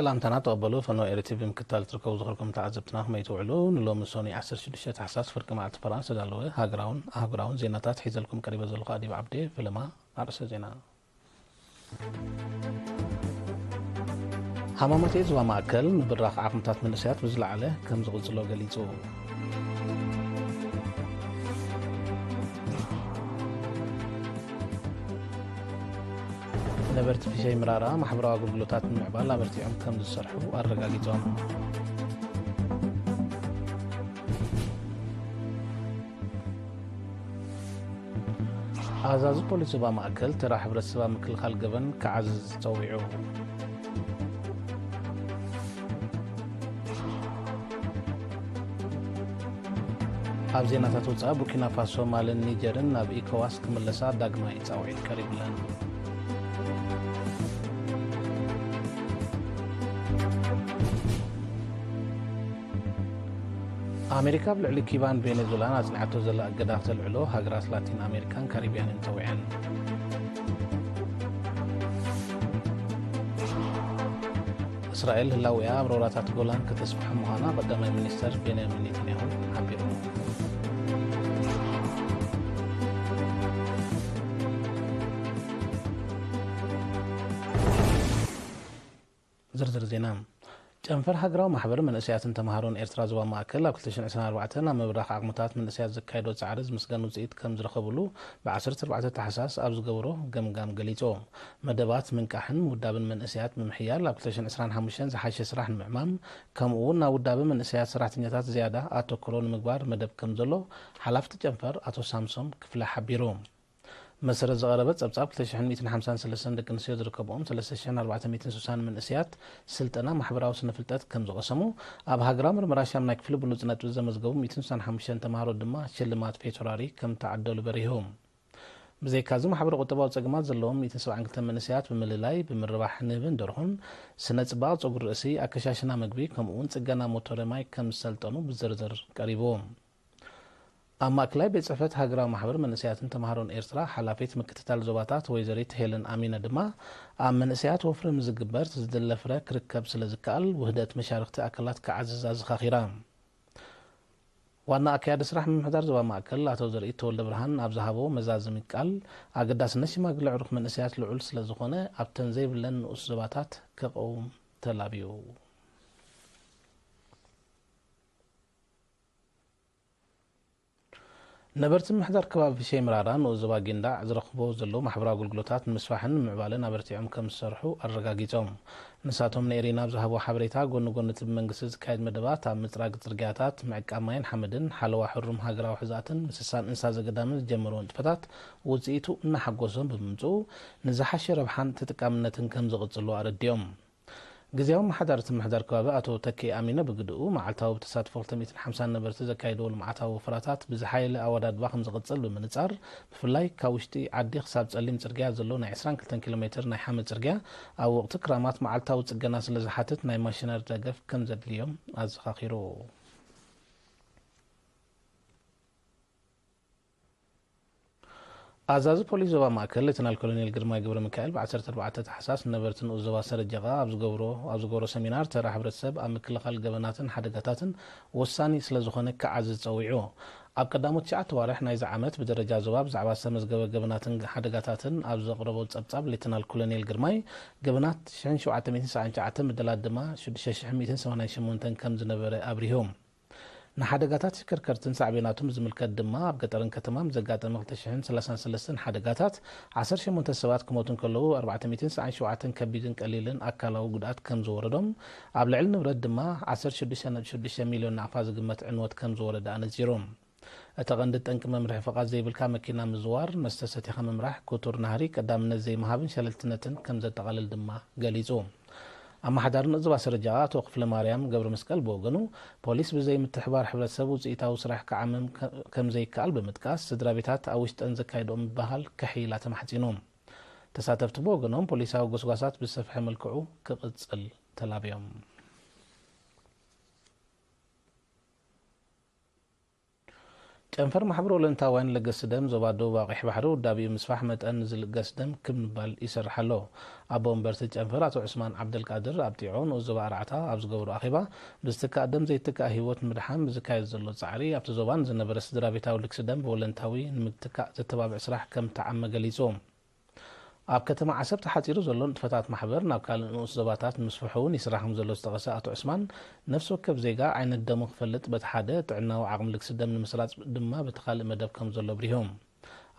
ሰላምታና ተቐበሉ። ፈኖ ኤሪ ቲቪ ምክትታል ትርከቡ ዝኽርኩም ተዓዘብትና ከመይ ትውዕሉ? ንሎሚ ሰኑይ ዓሰርተ ሽዱሽተ ታሕሳስ ፍርቂ መዓልቲ ፐራን ዝተዳለወ ሃገራውን ኣህጉራውን ዜናታት ሒዘልኩም ቀሪበ ዘለኹ ኣዲብ ዓብዴ። ፈለማ ኣርእስተ ዜና። ሃማማት ዞባ ማእከል ምብራኽ ዓቕምታት መንእሰያት ብዝለዓለ ከም ዝቕጽሎ ገሊጹ። ነበርቲ ፊሸይ ምራራ ማሕበራዊ ኣገልግሎታት ንምዕባል ኣበርቲዖም ከም ዝሰርሑ ኣረጋጊጾም። ኣዛዚ ፖሊስ ዞባ ማእከል ተራ ሕብረተሰብ ኣብ ምክልኻል ገበን ክዓዝዝ ጸዊዑ። ኣብ ዜናታት ወጻኢ፣ ቡርኪና ፋሶ፣ ማልን ኒጀርን ናብ ኢኮዋስ ክምለሳ ዳግማይ ጻውዒት ቀሪብለን። ኣሜሪካ ኣብ ልዕሊ ኪባን ቬኔዙላን ኣጽኒዓቶ ዘላ እገዳ ክተልዕሎ ሃገራት ላቲን ኣሜሪካን ካሪብያንን ጸዊዐን። እስራኤል ህላዊኣ ኣብ ሮራታት ጎላን ከተስፍሖ ምዃና ቀዳማይ ሚኒስተር ቤንያሚን ኔታንያሁ ሓቢሩ። ዝርዝር ዜና። ጨንፈር ሃገራዊ ማሕበር መንእሰያትን ተምሃሮን ኤርትራ ዞባ ማእከል ኣብ ክልተ ሽሕን ዕስራን ኣርባዕተን ኣብ ምብራኽ ዓቕምታት መንእሰያት ዘካየዶ ጻዕሪ ዝምስገን ውጽኢት ከም ዝረኸብሉ ብ ዓሰርተ ኣርባዕተ ታሕሳስ ኣብ ዝገበሮ ገምጋም ገሊጹ። መደባት ምንቃሕን ምውዳብን መንእሰያት ብምሕያል ኣብ ክልተ ሽሕን ዕስራን ሓሙሽተን ዝሓሸ ስራሕ ንምዕማም፣ ከምኡ እውን ናብ ውዳበ መንእሰያት ሰራሕተኛታት ዝያዳ ኣተኩሮ ንምግባር መደብ ከም ዘሎ ሓላፍቲ ጨንፈር ኣቶ ሳምሶም ክፍለ ሓቢሩ። መሰረት ዝቐረበ ጸብጻብ ክልተ ሽሕን ሚእትን ሓምሳን ሰለስተን ደቂ ኣንስትዮ ዝርከብኦም ሰለስተ ሽሕን ኣርባዕተ ሚእትን ስሳን መንእሰያት ስልጠና ማሕበራዊ ስነ ፍልጠት ከም ዝቐሰሙ፣ ኣብ ሃገራዊ ምርመራ ሻምናይ ክፍሊ ብሉጽ ነጥቢ ዘመዝገቡ ሚእትን ስሳን ሓሙሽተን ተምሃሮ ድማ ሽልማት ፌቶራሪ ከም ተዓደሉ በሪሁ። ብዘይካዚ ማሕበረ ቁጠባዊ ጸገማት ዘለዎም ሚእትን ሰብዓን ክልተን መንእሰያት ብምልላይ ብምርባሕ ንህብን ደርሆን፣ ስነ ጽባቕ ጸጉሪ ርእሲ፣ ኣከሻሽና መግቢ ከምኡ እውን ጽገና ሞቶረ ማይ ከም ዝሰልጠኑ ብዝርዝር ቀሪቡ። ኣብ ማእከላይ ቤት ጽሕፈት ሃገራዊ ማሕበር መንእሰያትን ተምሃሮን ኤርትራ ሓላፊት ምክትታል ዞባታት ወይዘሪት ሄለን ኣሚነ ድማ፣ ኣብ መንእሰያት ወፍሪ ምስ ዝግበር ዝድለ ፍረ ክርከብ ስለ ዝከኣል ውህደት መሻርኽቲ ኣካላት ክዓዝዝ ኣዘኻኺራ። ዋና ኣካያዲ ስራሕ ምምሕዳር ዞባ ማእከል ኣቶ ዘርኢ ተወልደ ብርሃን ኣብ ዝሃቦ መዛዘሚ ቃል፣ ኣገዳስነት ሽማግለ ዕሩኽ መንእሰያት ልዑል ስለ ዝኾነ ኣብተን ዘይብለን ንኡስ ዞባታት ክቐውም ተላብዩ። ነበርቲ ምምሕዳር ከባቢ ሸይ ምራራ ንኡስ ዞባ ጊንዳዕ ዝረኽብዎ ዘለዉ ማሕበራዊ ኣገልግሎታት ንምስፋሕን ንምዕባልን ኣበርቲዖም ከም ዝሰርሑ ኣረጋጊጾም። ንሳቶም ንኤሪና ኣብ ዝሃብዎ ሓበሬታ፣ ጎኒ ጎኒ እቲ ብመንግስቲ ዝካየድ መደባት ኣብ ምጽራግ ጽርግያታት፣ ምዕቃብ ማይን ሓመድን፣ ሓለዋ ሕሩም ሃገራዊ ሕዛእትን ምስሳን እንስሳ ዘገዳምን ዝጀመርዎ ንጥፈታት ውጽኢቱ እናሓጎሶም ብምምጽኡ፣ ንዝሓሸ ረብሓን ተጠቃምነትን ከም ዝቕጽሉ ኣረዲኦም። ግዝያዊ ኣመሓዳሪ እቲ ምምሕዳር ከባቢ ኣቶ ተኪ ኣሚነ ብግድኡ፣ መዓልታዊ ብተሳትፎ ክልተ ሚእትን ሓምሳን ነበርቲ ዘካየድዎ ልምዓታዊ ወፈራታት ብዝሓየለ ኣወዳድባ ከም ዝቕጽል ብምንጻር፣ ብፍላይ ካብ ውሽጢ ዓዲ ክሳብ ጸሊም ጽርግያ ዘሎ ናይ ዕስራን ክልተን ኪሎ ሜትር ናይ ሓመድ ጽርግያ ኣብ ወቕቲ ክራማት መዓልታዊ ጽገና ስለ ዝሓትት ናይ ማሽነሪ ደገፍ ከም ዘድልዮም ኣዘኻኺሩ። ኣዛዚ ፖሊስ ዞባ ማእከል ሌተናል ኮሎኔል ግርማይ ገብረሚካኤል ብ ዓሰርተ ኣርባዕተ ታሕሳስ ንነበርቲ ንኡስ ዞባ ሰረጀቓ ኣብ ዝገብሮ ኣብ ዝገብሮ ሰሚናር፣ ተራ ሕብረተሰብ ኣብ ምክልኻል ገበናትን ሓደጋታትን ወሳኒ ስለ ዝኾነ ክዓዝዝ ጸዊዑ። ኣብ ቀዳሞት ትሽዓተ ኣዋርሕ ናይዚ ዓመት ብደረጃ ዞባ ብዛዕባ ዝተመዝገበ ገበናትን ሓደጋታትን ኣብ ዘቕረቦ ጸብጻብ፣ ሌተናል ኮሎኔል ግርማይ፣ ገበናት ሽሕን ሸውዓተ ሚእትን ሰብዓን ትሽዓተን፣ በደላት ድማ ሽዱሽተ ሽሕን ሚእትን ሰማንያን ሸሞንተን ከም ዝነበረ ኣብሪሁ። ንሓደጋታት ተሽከርከርትን ሳዕቤናቱን ብዝምልከት ድማ፣ ኣብ ገጠርን ከተማን ብዘጋጠመ ክልተ ሽሕን ሰላሳን ሰለስተን ሓደጋታት፣ ዓሰርተ ሸሞንተ ሰባት ክሞቱ እንከለዉ፣ ኣርባዕተ ሚእትን ተስዓን ሸውዓተን ከቢድን ቀሊልን ኣካላዊ ጉድኣት ከም ዝወረዶም፣ ኣብ ልዕሊ ንብረት ድማ ዓሰርተ ሽዱሽተ ነጥቢ ሽዱሽተ ሚልዮን ናቕፋ ዝግመት ዕንወት ከም ዝወረደ ኣነጺሩ። እቲ ቀንዲ ጠንቂ መምርሒ ፍቓድ ዘይብልካ መኪና ምዝዋር፣ መስተ ሰቲኻ ምምራሕ፣ ክቱር ናህሪ፣ ቀዳምነት ዘይምሃብን ሸለልትነትን ከም ዘጠቓልል ድማ ገሊጹ። ኣመሓዳሪ ንኡስ ዞባ ሰረጀቓ ኣቶ ክፍለማርያም ገብረመስቀል ብወገኑ፣ ፖሊስ ብዘይ ምትሕብባር ሕብረተሰብ ውጽኢታዊ ስራሕ ክዓምም ከ-፣ ከም ዘይከኣል ብምጥቃስ፣ ስድራ ቤታት ኣብ ውሽጠን ዘካይድኦ ምብህሃል ከሕይላ ተማሕጺኑ። ተሳተፍቲ ብወገኖም፣ ፖሊሳዊ ጎስጓሳት ብዝሰፍሐ መልክዑ ክቕጽል ተላብዮም። ጨንፈር ማሕበር ወለንታውያን ለገስቲ ደም ዞባ ደቡባዊ ቀይሕ ባሕሪ ውዳቤኡ ምስፋሕ መጠን ዝልገስ ደም ክብ ምባል ይሰርሕ ኣሎ። ኣቦ ወንበር እቲ ጨንፈር ኣቶ ዑስማን ዓብደልቃድር ኣብ ጢዖ ንኡስ ዞባ ኣርዓታ ኣብ ዝገበሮ ኣኼባ፣ ብዝትካእ ደም ዘይትካእ ህይወት ንምድሓን ብዝካየድ ዘሎ ጻዕሪ ኣብቲ ዞባ ንዝነበረ ስድራ ቤታዊ ልግሲ ደም ብወለንታዊ ንምትካእ ዘተባብዕ ስራሕ ከም ተዓመ ገሊጹ። ኣብ ከተማ ዓሰብ ተሓጺሩ ዘሎ ንጥፈታት ማሕበር ናብ ካልእ ንኡስ ዞባታት ንምስፍሑ እውን ይስራሕ ከም ዘሎ ዝጠቐሰ ኣቶ ዑስማን፣ ነፍሲ ወከፍ ዜጋ ዓይነት ደሙ ክፈልጥ በቲ ሓደ ጥዕናዊ ዓቕሚ ልግሲ ደም ንምስራጽ ድማ በቲ ካልእ መደብ ከም ዘሎ ኣብሪሁ።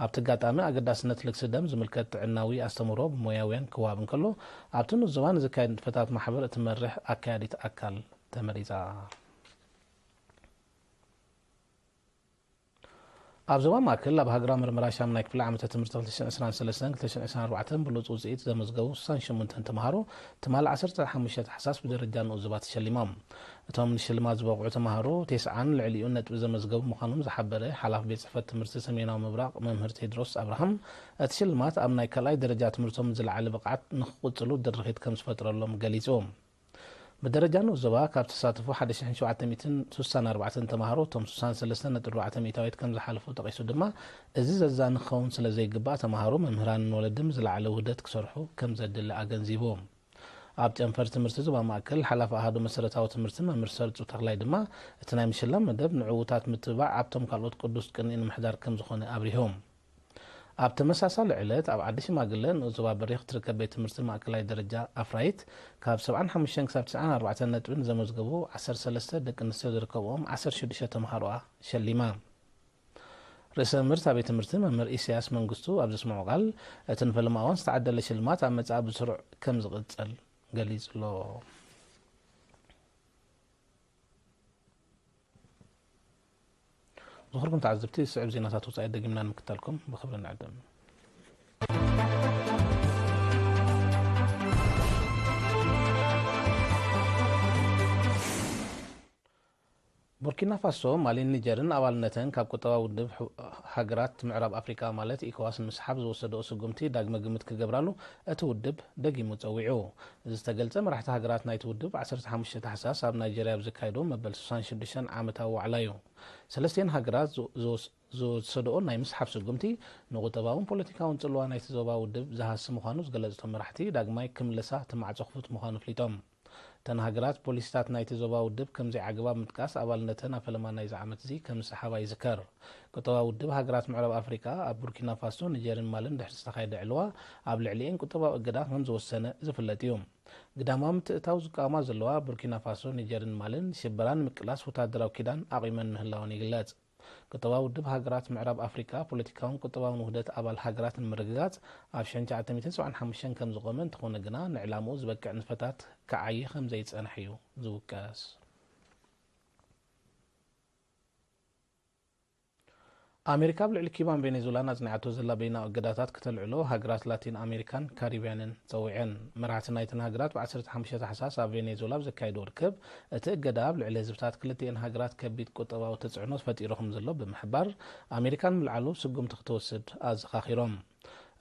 ኣብቲ ኣጋጣሚ ኣገዳስነት ልግሲ ደም ዝምልከት ጥዕናዊ ኣስተምህሮ ብሞያውያን ክወሃብ እንከሎ፣ ኣብቲ ንኡስ ዞባ ንዝካየድ ንጥፈታት ማሕበር እትመርሕ ኣካያዲት ኣካል ተመሪጻ። ኣብ ዞባ ማእከል ኣብ ሃገራዊ መርመራ ሻምናይ ክፍሊ ዓመተ ትምህርቲ ክልተ ሽሕን ዕስራን ሰለስተን ክልተ ሽሕን ዕስራን ኣርባዕተን ብሉጽ ውጽኢት ዘመዝገቡ ስሳን ሸሞንተን ተምሃሮ ትማሊ ዓሰርተ ሓሙሽተ ታሕሳስ ብደረጃ ንኡስ ዞባ ተሸሊሞም። እቶም ንሽልማት ዝበቕዑ ተምሃሮ ቴስዓን ልዕሊኡን ነጥቢ ዘመዝገቡ ምዃኖም ዝሓበረ ሓላፊ ቤት ጽሕፈት ትምህርቲ ሰሜናዊ ምብራቕ መምህር ቴድሮስ ኣብርሃም፣ እቲ ሽልማት ኣብ ናይ ካልኣይ ደረጃ ትምህርቶም ዝለዓለ ብቕዓት ንኽቕጽሉ ድርኺት ከም ዝፈጥረሎም ገሊጹ። ብደረጃ ንኡስ ዞባ ካብ ዝተሳተፉ ሓደ ሽሕን ሸውዓተ ሚእትን ስሳን ኣርባዕተን ተምሃሮ እቶም ስሳን ሰለስተን ነጥቢ ኣርባዕተ ሚእታዊት ከም ዝሓለፉ ጠቒሱ ድማ፣ እዚ ዘዛኒ ክኸውን ስለ ዘይግባእ ተምሃሮ፣ መምህራንን ወለድን ብዝለዓለ ውህደት ክሰርሑ ከም ዘድሊ ኣገንዚቡ። ኣብ ጨንፈር ትምህርቲ ዞባ ማእከል ሓላፊ ኣሃዱ መሰረታዊ ትምህርቲ መምህር ሰርጹ ተኽላይ ድማ፣ እቲ ናይ ምሽላም መደብ ንዕዉታት ምትብባዕ ኣብቶም ካልኦት ቅዱስ ቅንኢ ንምሕዳር ከም ዝኾነ ኣብሪሁ። ኣብ ተመሳሳሊ ዕለት ኣብ ዓዲ ሽማግለ ንኡስ ዞባ በሪኽ ትርከብ ቤት ትምህርቲ ማእከላይ ደረጃ ኣፍራይት ካብ ሰብዓን ሓሙሽተን ክሳብ ትስዓን ኣርባዕተን ነጥቢ ንዘመዝገቡ ዓሰርተ ሰለስተ ደቂ ኣንስትዮ ዝርከብኦም ዓሰርተ ሽዱሽተ ተምሃሮኣ ሸሊማ። ርእሰ መምህር እታ ቤት ትምህርቲ መምህር ኢሳያስ መንግስቱ ኣብ ዘስምዖ ቃል፣ እቲ ንፈለማ እዋን ዝተዓደለ ሽልማት ኣብ መጻኢ ብስሩዕ ከም ዝቕጽል ገሊጹ ኣሎ። ዝኽርኩም ተዓዘብቲ፣ ዝስዕብ ዜናታት ወጻኢ ደጊምና ንምክታልኩም ብኽብሪ ንዕድም። ቡርኪና ፋሶ፣ ማሊን ኒጀርን ኣባልነተን ካብ ቁጠባዊ ውድብ ሕ-፣ ሃገራት ምዕራብ ኣፍሪቃ ማለት ኢኮዋስ ንምስሓብ ዝወሰደኦ ስጉምቲ ዳግመ ግምት ክገብራሉ እቲ ውድብ ደጊሙ ጸዊዑ። እዚ ዝተገልጸ መራሕቲ ሃገራት ናይቲ ውድብ ዓሰርተ ሓሙሽተ ታሕሳስ ኣብ ናይጀርያ ኣብ ዘካየዶ መበል ስሳን ሽዱሽተን ዓመታዊ ዋዕላ እዩ። ሰለስቲኤን ሃገራት ዝ-፣ ዝወስ-፣ ዝወሰድኦ ናይ ምስሓብ ስጉምቲ ንቁጠባውን ፖለቲካውን ጽልዋ ናይቲ ዞባ ውድብ ዝሃሲ ምዃኑ ዝገለጹ እቶም መራሕቲ፣ ዳግማይ ክምለሳ እቲ ማዕጾ ክፉት ምዃኑ ኣፍሊጦም። እተን ሃገራት ፖሊሲታት ናይቲ ዞባ ውድብ ከም ዘይዓግባ ብምጥቃስ ኣባልነተን ኣብ ፈለማ ናይዚ ዓመት እዚ ከም ዝሰሓባ ይዝከር። ቁጠባዊ ውድብ ሃገራት ምዕራብ ኣፍሪቃ ኣብ ቡርኪና ፋሶ፣ ኒጀርን ማልን ድሕሪ ዝተኻየደ ዕልዋ ኣብ ልዕሊኤን ቁጠባዊ እገዳ ከም ዝወሰነ ዝፍለጥ እዩ። ግዳማዊ ምትእትታው ዝቃወማ ዘለዋ ቡርኪና ፋሶ፣ ኒጀርን ማልን ሽበራ ንምቅላስ ወታደራዊ ኪዳን ኣቒመን ምህላወን ይግለጽ። ቁጠባዊ ውድብ ሃገራት ምዕራብ ኣፍሪቃ ፖለቲካውን ቁጠባውን ውህደት ኣባል ሃገራት ንምርግጋጽ ኣብ ሽሕን ትሽዓተ ሚእትን ሰብዓን ሓሙሽተን ከም ዝቖመ እንተኾነ ግና ንዕላምኡ ዝበቅዕ ንጥፈታት ክዓዪ ከም ዘይጸንሐ እዩ ዝውቀስ። ኣሜሪካ ኣብ ልዕሊ ኪባን ቬኔዙላን ኣጽኒዓቶ ዘላ በይናዊ እገዳታት ክተልዕሎ ሃገራት ላቲን ኣሜሪካን ካሪብያንን ጸዊዐን። መራሕቲ ናይተን ሃገራት ብ ዓሰርተ ሓሙሽተ ታሕሳስ ኣብ ቬኔዙላ ኣብ ዘካየድዎ ርክብ፣ እቲ እገዳ ኣብ ልዕሊ ህዝብታት ክልቲኤን ሃገራት ከቢድ ቁጠባዊ ተጽዕኖ ፈጢሩ ከም ዘሎ ብምሕባር፣ ኣሜሪካ ንምልዓሉ ስጉምቲ ክትወስድ ኣዘኻኺሮም።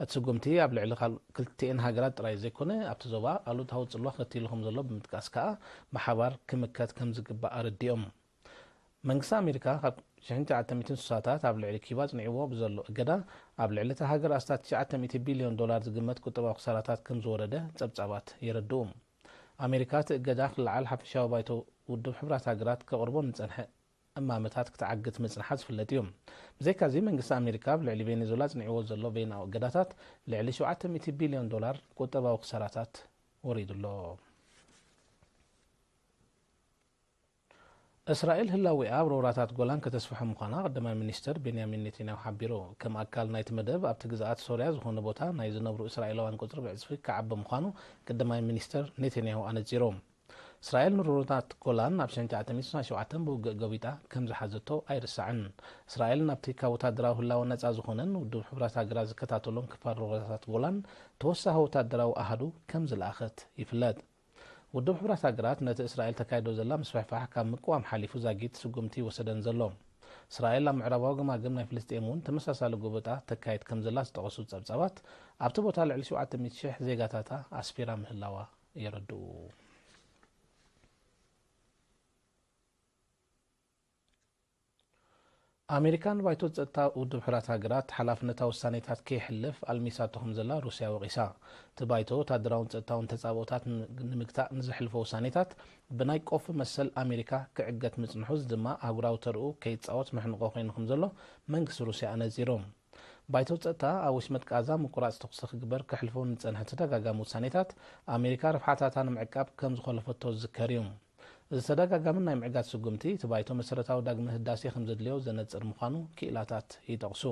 እቲ ስጉምቲ ኣብ ልዕሊ ካል-፣ ክልቲኤን ሃገራት ጥራይ ዘይኮነ፣ ኣብቲ ዞባ ኣሉታዊ ጽልዋ ከቲሉ ከም ዘሎ ብምጥቃስ ከኣ፣ ብሓባር ክምከት ከም ዝግባእ ኣረዲኦም። መንግስቲ ኣሜሪካ ካብ ሽሕን ትሽዓተ ሚእትን ስሳታት ኣብ ልዕሊ ኪባ ኣጽኒዕዎ ብዘሎ እገዳ፣ ኣብ ልዕሊ እታ ሃገር ኣስታት ትሽዓተ ሚእቲ ቢልዮን ዶላር ዝግመት ቁጠባዊ ክሳራታት ከም ዝወረደ ጸብጻባት የረድኡ። ኣሜሪካ እቲ እገዳ ክለዓል ሓፈሻዊ ባይቶ ውድብ ሕቡራት ሃገራት ከቕርቦ ንጸንሐ እማመታት ክትዓግት ምጽንሓ ዝፍለጥ እዩ። ብዘይካዚ፣ መንግስቲ ኣሜሪካ ኣብ ልዕሊ ቬኔዙላ ኣጽኒዕዎ ዘሎ በይናዊ እገዳታት፣ ልዕሊ ሸውዓተ ሚእቲ ቢልዮን ዶላር ቁጠባዊ ክሳራታት ወሪዱ ኣሎ። እስራኤል ህላዌኣ ኣብ ሮራታት ጎላን ከተስፍሖ ምዃና ቀዳማይ ሚኒስተር ቤንያሚን ኔታንያሁ ሓቢሩ። ከም ኣካል ናይቲ መደብ፣ ኣብቲ ግዝኣት ሶርያ ዝኾነ ቦታ ናይ ዝነብሩ እስራኤላውያን ቁጽሪ ብዕጽፊ ክዓቢ ምዃኑ ቀዳማይ ሚኒስተር ኔታንያሁ ኣነጺሩ። እስራኤል ንሮራታት ጎላን ኣብ ሽሕን ትሽዓተ ሚእትን ስሳን ሸውዓተን ብውግእ ገቢጣ ከም ዝሓዘቶ ኣይርሳዕን። እስራኤል ናብቲ ካብ ወታደራዊ ህላወ ነጻ ዝኾነን ውድብ ሕቡራት ሃገራት ዝከታተሎን ክፋል ሮራታት ጎላን ተወሳኺ ወታደራዊ ኣሃዱ ከም ዝለኣኸት ይፍለጥ። ውድብ ሕቡራት ሃገራት ነቲ እስራኤል ተካይዶ ዘላ ምስፍሕፋሕ ካብ ምቅዋም ሓሊፉ ዛጊት ስጉምቲ ኣይወሰደን ዘሎ። እስራኤል ኣብ ምዕራባዊ ገማግም ናይ ፍልስጤም እውን ተመሳሳሊ ጎበጣ ተካይድ ከም ዘላ ዝጠቐሱ ጸብጻባት፣ ኣብቲ ቦታ ልዕሊ ሸውዓተ ሚእቲ ሽሕ ዜጋታታ ኣስፊራ ምህላዋ የረድኡ። ኣሜሪካ ንባይቶ ጸጥታ ውድብ ሕቡራት ሃገራት ሓላፍነታዊ ውሳኔታት ከይሕልፍ ኣልሚሳቶ ከም ዘላ ሩስያ ወቒሳ። እቲ ባይቶ ወታደራውን ጸጥታውን ተጻብኦታት ን-፣ ንምግታእ ንዘሕልፎ ውሳኔታት ብናይ ቆፎ መሰል ኣሜሪካ ክዕገት ምጽንሑ፣ እዚ ድማ ኣህጉራዊ ተርኡ ከይጻወት መሕንቆ ኮይኑ ከም ዘሎ መንግስቲ ሩስያ ኣነጺሩ። ባይቶ ጸጥታ ኣብ ወሽመጥ ቃዛ ምቁራጽ ተኹሲ ክግበር ከሕልፎ ንጸንሐ ተደጋጋሚ ውሳኔታት ኣሜሪካ ረብሓታታ ንምዕቃብ ከም ዝኾለፈቶ ዝዝከር እዩ። እዚ ተደጋጋሚ ናይ ምዕጋት ስጉምቲ፣ እቲ ባይቶ መሰረታዊ ዳግመ ህዳሴ ከም ዘድልዮ ዘነጽር ምዃኑ ክኢላታት ይጠቕሱ።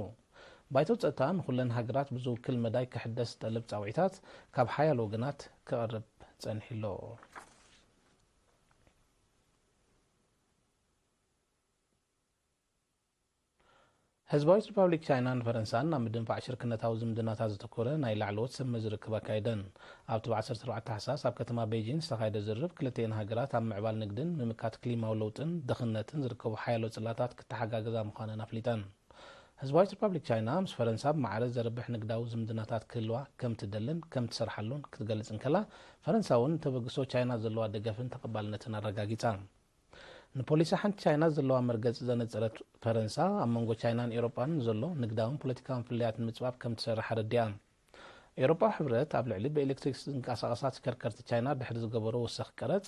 ባይቶ ጸጥታ ንኹለን ሃገራት ብዝውክል መዳይ ክሕደስ ዝጠልብ ጻውዒታት ካብ ሓያሎ ወገናት ክቐርብ ጸኒሑ ኣሎ። ህዝባዊት ሪፓብሊክ ቻይናን ፈረንሳን ናብ ምድንፋዕ ሽርክነታዊ ዝምድናታት ዘተኮረ ናይ ላዕለዎት ሰብ መዚ ርክብ ኣካይደን። ኣብቲ ብ ዓሰርተ ኣርባዕተ ታሕሳስ ኣብ ከተማ ቤጂን ዝተኻየደ ዝርርብ፣ ክልቲኤን ሃገራት ኣብ ምዕባል ንግድን ምምካት ክሊማዊ ለውጥን ድኽነትን ዝርከቡ ሓያሎ ጽላታት ክተሓጋገዛ ምዃነን ኣፍሊጠን። ህዝባዊት ሪፓብሊክ ቻይና ምስ ፈረንሳ ብማዕረ ዘርብሕ ንግዳዊ ዝምድናታት ክህልዋ ከም ትደልን ከም ትሰርሓሉን ክትገልጽ እንከላ፣ ፈረንሳ እውን ንተበግሶ ቻይና ዘለዋ ደገፍን ተቐባልነትን ኣረጋጊጻ። ንፖሊሲ ሓንቲ ቻይና ዘለዋ መርገጺ ዘነጸረት ፈረንሳ፣ ኣብ መንጎ ቻይናን ኤውሮጳን ንዘሎ ንግዳውን ፖለቲካውን ፍልልያት ንምጽባብ ከም ትሰርሕ ኣረዲኣ። ኤውሮጳዊ ሕብረት ኣብ ልዕሊ ብኤሌክትሪክ ዝንቀሳቐሳ ተሽከርከርቲ ቻይና ድሕሪ ዝገበሮ ወሰኽ ቀረጽ፣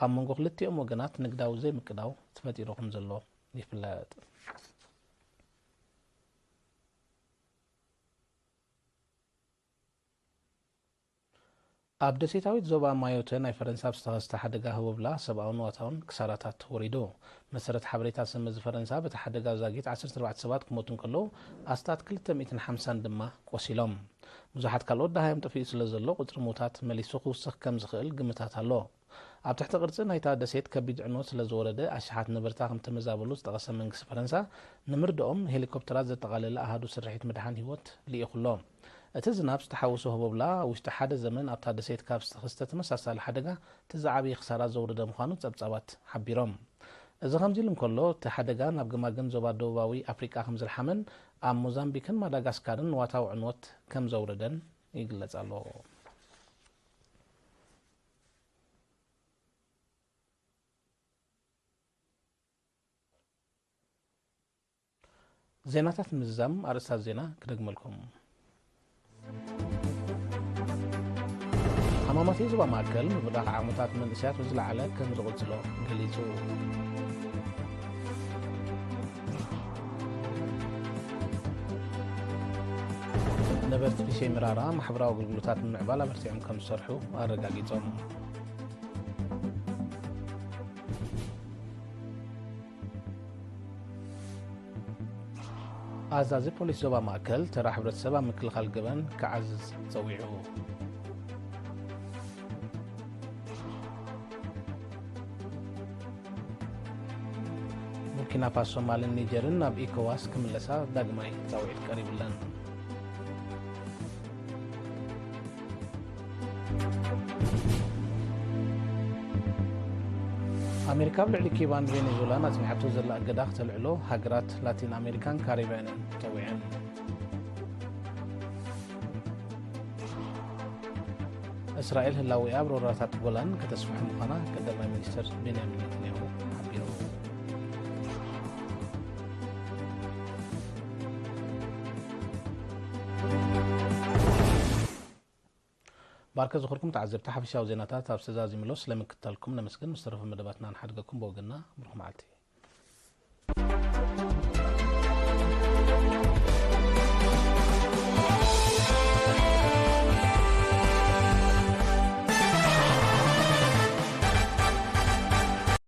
ኣብ መንጎ ክልቲኦም ወገናት ንግዳዊ ዘይምቅዳው ተፈጢሩ ከም ዘሎ ይፍለጥ። ኣብ ደሴታዊት ዞባ ማዮተ ናይ ፈረንሳ ኣብ ዝተኸስተ ሓደጋ ህቦብላ ሰብኣውን ንዋታውን ክሳራታት ወሪዱ። መሰረት ሓበሬታ ሰመዚ ፈረንሳ፣ በቲ ሓደጋ ዛጊት ዓሰርተ ኣርባዕተ ሰባት ክሞቱ እንከለዉ፣ ኣስታት ክልተ ሚእትን ሓምሳን ድማ ቆሲሎም። ብዙሓት ካልኦት ደሃዮም ጠፊኡ ስለ ዘሎ፣ ቁጽሪ ምዉታት መሊሱ ክውስኽ ከም ዝኽእል ግምታት ኣሎ። ኣብ ትሕቲ ቅርጺ ናይታ ደሴት ከቢድ ዕንወት ስለ ዝወረደ፣ ኣሽሓት ነበርታ ከም ተመዛበሉ ዝጠቐሰ መንግስቲ ፈረንሳ፣ ንምርድኦም ሄሊኮፕተራት ዘጠቓለለ ኣሃዱ ስርሒት ምድሓን ህይወት ልኢኹ ኣሎ። እቲ ዝናብ ዝተሓወሶ ህቦብላ፣ ኣብ ውሽጢ ሓደ ዘመን ኣብታ ደሴት ካብ ዝተኸስተ ተመሳሳሊ ሓደጋ እቲ ዝዓበየ ክሳራ ዘውረደ ምዃኑ ጸብጻባት ሓቢሮም። እዚ ከምዚ ኢሉ እንከሎ፣ እቲ ሓደጋ ናብ ገማግም ዞባ ደቡባዊ ኣፍሪቃ ከም ዝለሓመን ኣብ ሞዛምቢክን ማዳጋስካርን ንዋታዊ ዕንወት ከም ዘውረደን ይግለጽ ኣሎ። ዜናታት ምዝዛም ኣርእስታት ዜና ክደግመልኩም። ሓማማተይ ዞባ ማእከል ምብዳኽ ዓቕምታት መንእሰያት ብዝለዓለ ከም ዝቕጽሎ ገሊጹ። ነበርቲ ፊሸ ምራራ ማሕበራዊ ኣገልግሎታት ንምዕባል ኣበርቲዖም ከም ዝሰርሑ ኣረጋጊጾም። ኣዛዚ ፖሊስ ዞባ ማእከል ተራ ሕብረተሰብ ኣብ ምክልኻል ገበን ክዓዝዝ ጸዊዑ። ቡርኪና ፋሶ፣ ማልን ኒጀርን ናብ ኢኮዋስ ክምለሳ ዳግማይ ጻውዒት ቀሪቡለን። ኣሜሪካ ኣብ ልዕሊ ኪባን ቬኔዙላን ኣጽኒዓቶ ዘላ እገዳ ክተልዕሎ ሃገራት ላቲን ኣሜሪካን ካሪብያንን ጸዊዐን። እስራኤል ህላዌኣ ኣብ ሮራታት ጎላን ከተስፍሖ ምዃና ቀዳማይ ሚኒስትር ቤንያሚን ኔታንያሁ ሓቢሩ። ባርከ ዝኽርኩም ተዓዘብቲ፣ ሓፈሻዊ ዜናታት ኣብ ዝተዛዚምሎ ስለምክትታልኩም ነመስግን። ምስ ተረፈ መደባትና ንሓድገኩም ብወገንና ብሩኽ መዓልቲ።